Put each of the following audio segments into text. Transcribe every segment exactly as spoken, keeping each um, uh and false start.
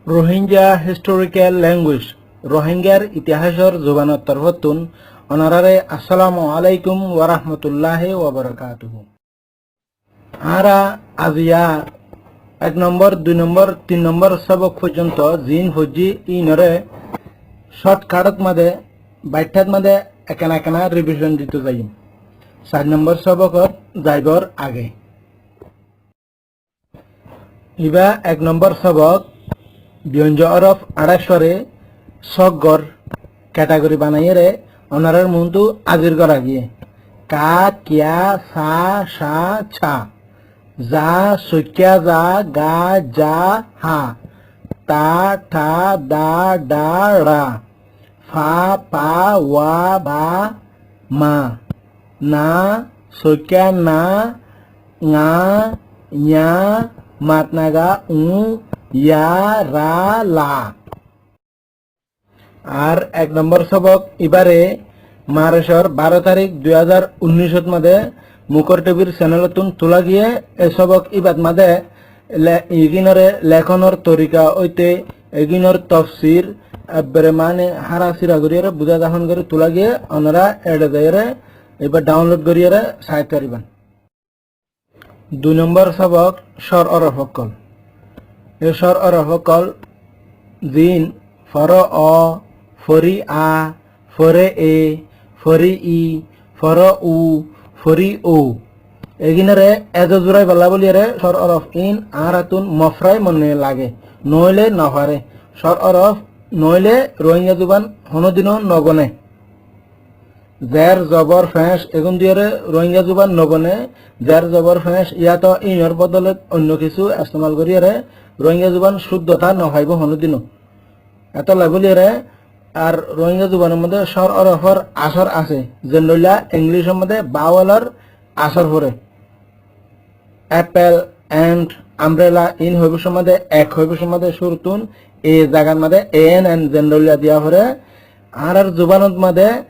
Rohingya Historical Language, Rohingyar itihásor zubanor torfóttun onoráre assalamu alaikum wa rahmatullahi wa barakatuhu. Añára aziya ek nombor, dui nombor, tin nombor sóbok foijjonto ziín foijjí, íinoré shortcut ot mazé, baiththát mazé ekkena ekkena revision dito zaiyum. Sair nombor sóbokot zaibor age. Ibá ek nombor sóbok, biyonjo órof añçáiccúare sóggor category banaiyére onorár muúntu ázir gorá giyé. Ka, kiya, sa, ca, cia. Za, soikká za, ga, ja, ha. Ta, tha, da, dha, ড়a. Fa, pa, wa, ba, ma. Na, soikká na, nga, ña, matnaga u, ya, ra, la. Ar ek nombor sóbok ibáre Marcor baró tarík dui házar unnícot mazé Mukor T V r channel ottún tulá giyé. E sóbok ibát mazé le-, iginóre lekónor torika óite iginór tofsir, ebbere mani hára sira goríyore buzá zafan gorí tulá giyé, onorá eçe zaiyóre ibá download goríyore sai faribán. Dui nombor sóbok cór órof ókkol. E cór órof ókkol ziín foró o, forí a, foré e, forí i, foró u, forí ou. Eginóre ezo zuraibólla bóliyore cór órof íin añárattún mofrái mone lage, noóile nofaré. Cór órof noóile Rohingya zuban honódinó nogoné. Zer zobor feñc egún diyóre Rohingya zuban nogoné. Zer zobor feñc yáto íinor bodolot oinno kissú estemal goríyore Rohingya zuban cúddota nofaibóu honódinó. Etólla bóliyore ar Rohingya zubanor modé cór órofor asór asé, zendhoilla Inglícor modé vowelor asór foré. Apple, ant, umbrella, íin hoibóu cómot de, ek hoibóu cómot de cúruttún, e zagat modé e en en zendhoilla diya foré. Añárar zubanot modé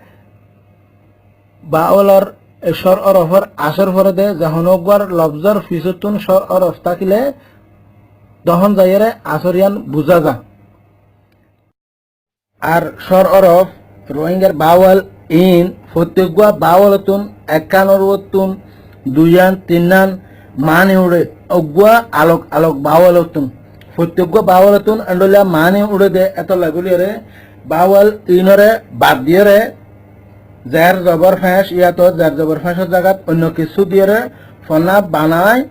vowelor, e cór órofor asór foré de, zehón uggwá lofzor fisóttun cór órof tákile, tohón zaiyóre asór yían buzá za. Ar cór órof, Rohingyar vowel íin, fottí uggwá vowel ottún, ekkán órof ottún, duiyán, tinnán, mani uçé, uggwá alok alok vowel ottún. Fottí uggwá vowel ottún endhoilla mani uçé de, etólla bóliyore vowel íinoré bad diyóre, zer zobor feñc yáto zer zobor feñcor zagat oinno kissú diyóre fonná banai,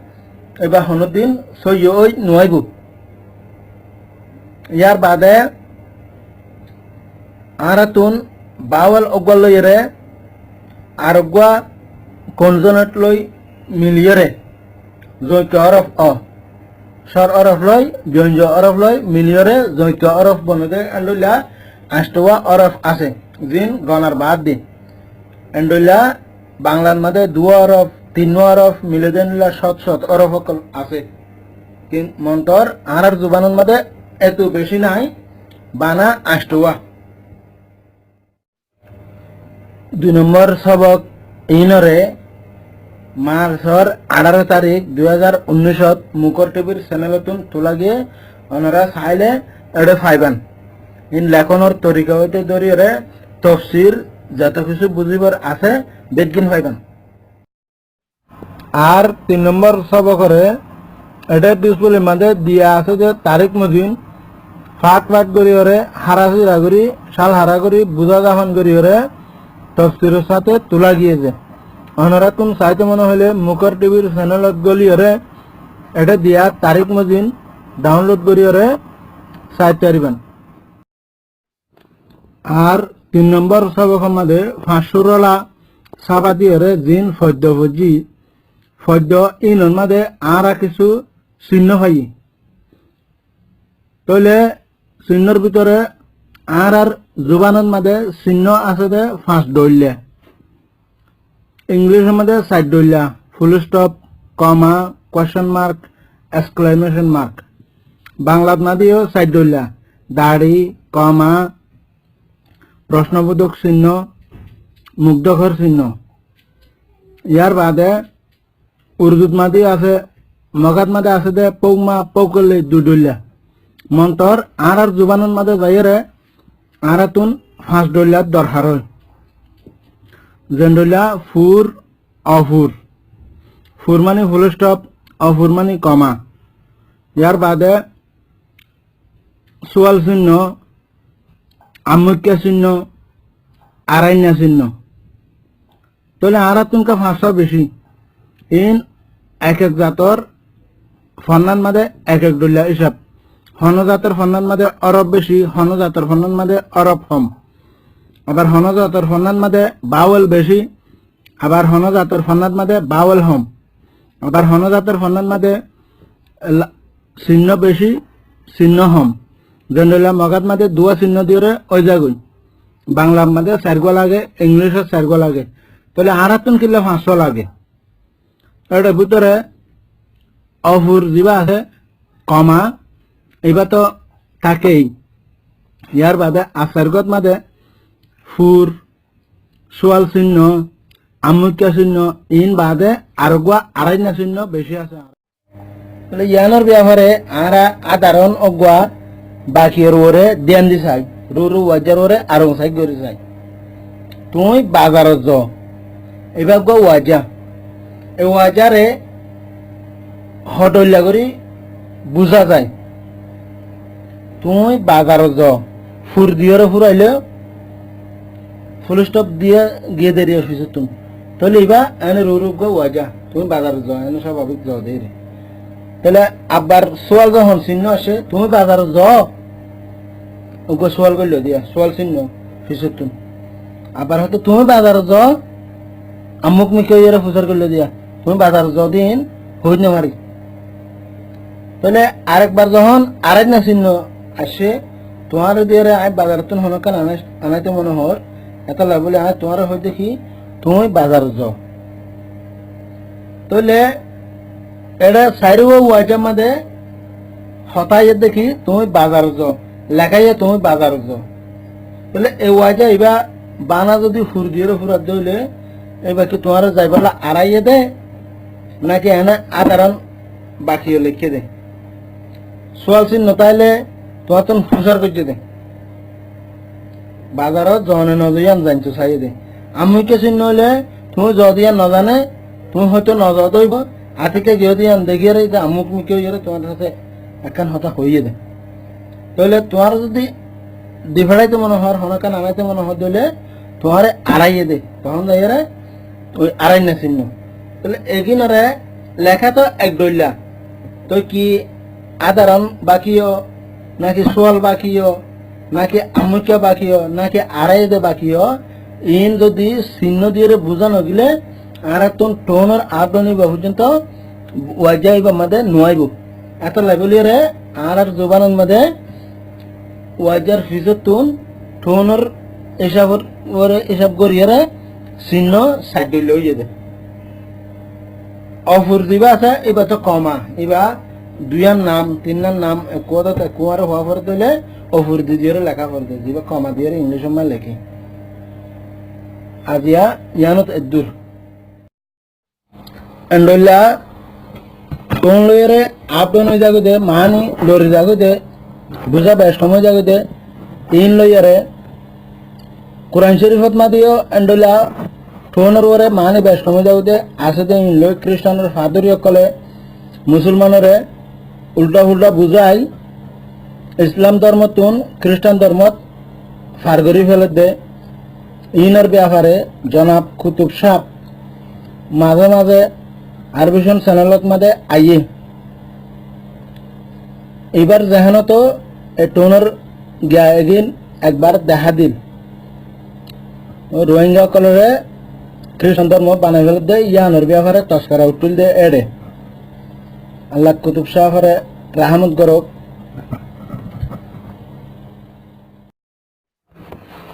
ibá honódin sóiyi ói nuaibóu. Yárbaade añárattún vowel uggwá loiyóre ar uggwá consonant loi miliyóre zoinkka órof o. Cór órof loi, biyonjo órof loi miliyóre zoinkka órof bone de endhoilla añctowá órof asé, ziín gonar baádde. Endhoilla Banglar modé duwá órof, tinnwá órof milé de endhoilla cót cót órof ókkol asé. Kin-, montor añárar zubanor modé eto bicí nái, bana añctowá. Dui nombor sóbok íinoré Marcor añçáro tarík dui házar unnícot Mukor T V r channel ottún tulá giyé, onorá sailé eçé faibán. Íin lekónor torika óite dóriyore tofsir zeto kissú buzíbar asé beggín faibán. Ar tin nombor sóbokoré eçé displé mazé diya asé de tarík mozin fak fak goríyoré, hára sira gorí, sál hára gorí, buzá zafan goríyoré tofsiror sáte tulá giyé ze. Onoráttun saité mone hoilé Mukor T V r channelot góliyoré eçé diya tarík mozin download goríyoré saité faribán. Ar tin nombor sóbokor mazé fañs cúrola sába diyoré ziín foddó foijjí, foddó íinor mazé añára kissú sinnó faiyí. Tóile sinnór bútore añárar zubanor mazé sinnó asé de fañs dhoilla. Inglícor modé sair dhoilla, full stop, koma, question mark, exclamation mark. Banglat mazé yó sair dhoilla, daçi, koma, prosnobodhok sinnó, mukdhokor sinnó. Yárbaade Urdut mazé yó asé, Mogat mazé asé de pouk ma, pouk loi dui dhoilla. montor añárar zubanor mazé zaiyóre añárattún fañs dhoilla dorhar ói. Zen dhoilla fur, ofur. Fur mani full stop, ofur mani koma. Yar baade sual sinno, ammukká sinno, arainna sinno. Tóile añárattún ká fañssúa beci. Iín ek ek zator fonnát mazé ek ek dhoilla hísab. Honó zator fonnát mazé orof beci, honó zator fonnát mazé orof hom. Abar honó zator fonnát mazé bawel beci, abar honó zator fonnát mazé bawel hom. Abar honó zator fonnát mazé la-, sinno beci, sinno hom. Zen dhoilla Mogát mazé duwá sinno diyóre ói zagói. Banglar mazé sairgúa lage, Inglícot sairgúa lage. Tóile añárattún killa fañssúa lage. Ér bútore ofur zibá asé, koma, ibá toó tákei. Yar baade ar sairgúa mazé fur, sual sinno, ammukká sinno, iín baade areggúa arainna sinno beci asé. Tóile yiánor biyafare añára adaron eggúa bakiyor uore dián di sai, ruru wajar uore arong sai gori sai. Tuñí bazarot zo. Ibá eggúa waja. E wajare hodhoilla gori buza zai. Tuñí bazarot zo. Fur diyóre furaile, full stop diya giyé de ri ofisóttun. Tóile ibá ene ruru eggúa waja. Tuñí bazarot zo, ene sábabik zo de ri. Tóile abar sual zohón sinno asé, tuñí bazarot zo. Eggúa sual goilló diya, sual sinno, fisóttun. Abar hoito tuñí bazarot zo, ammuk mikká óiyore fusár goilló diya. Tuñí bazarot zo de iín hoit no fari. Tóile arekbar zohón arainna sinno asé, tuáñre diyóre añí bazarottún honókkan anai-, anaito mone hoór, etolla bóli añí tuáñre hoóidde ki, tuñí bazarot zo. Tóile eçé sairúa wajar mazé hotá aiyér de ki, tuñí bazarot zo, leká aiyé tuñí bazarot zo. Tóile e waja ibá bana zodi fur diyóre furadde óile, ibá ki tuáñre zaibólla araiyé de, náki ene adaron bakiyo leikké de. Sual sinno táile tuáñttun fusár goijjé de. Bazarot zone no zo yián zainto saiyé de. Ammukká sinno óile tuñí zo de yián no zane, tuñí hoito no zo de óibo, atikká giyó de yián dekíyore de ammuk mikká óiyore tuáñr hañsé ekkán hotá hoiyé de. Tóile tuáñr zodi difeçaito mone hoór, honókkan anaito mone hoór de óile tuáñre araiyé de. Tohón zaiyóre Oi arainna sinno. Tóile eginore leká to ek dhoilla. Toi ki adaron bakiyo, náki sual bakiyo, náki ammukká bakiyo, náki araiyé de bakiyo, iín zodi sinno diyóre buzá no gile, añárattun tonor addoni ba foijjonto waja ibar mazé no aibo. Etolla bóliyore añárar zubanor mazé wajar fisóttun tonor hísabor uore hísab goríyore sinno sair dhoilla óiye de. Ofur ziba asé, iba to koma, iba duiyar nam, tinnár nam, ekku odot ekku uore huá fore de óile ofur di diyóre leká fore de, ziba koma diyóre Inglícor mazé leké. Aziya yiánot eddúr. Endhoilla tun loiyóre up down ói zagói de, maáni lori zagói de, buzá bec hom ói zagói de, iín loiyóre Kuran Córifot mazé yó endhoilla tunor uore maáni bec hom ói zagói de, asé de iín loi Kristanor fadori ókkole Musolmanore ulda-fulda buzái, Islam dormottún Kristan dormot far gorí féledde, iínor biyafare Jonab Kutub sáb mazé mazé Ar Vision cenelot mazé aiyé. Ibar zehénoto e tunor giya egin ekbar dehá dil. Rohingya ókkolore Kristan dormo banai féledde, yíanor biyafare toskara uththíl de éçe. Allah Kutub sáfore rahámot gorouk.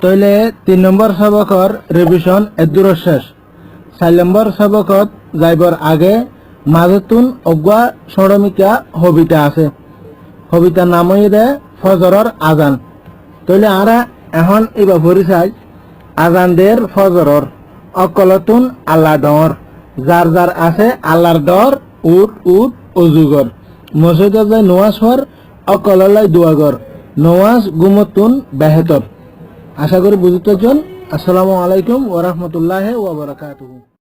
Tóile tin nombor sobokor revison eddúror céc. Sair nombor sobokot zaibor age mazóttun eggúa sóñço mikká hobita asé. Hobitar nam óiye de Fozoror Azan. Tóile añára ehón iba fori sai, azan der Fozoror, ókkolóttun Allah dhoóñr, zar zar asé Allar dhor, uth uth, ozu gor, mosóidot zai nuwas for, Ókkolóllai dua gor. Nomás gúmottún behétor. Acá gorí buzí faijjón. Assalamu alaikum wa rahmatullahi wa barakatuhu.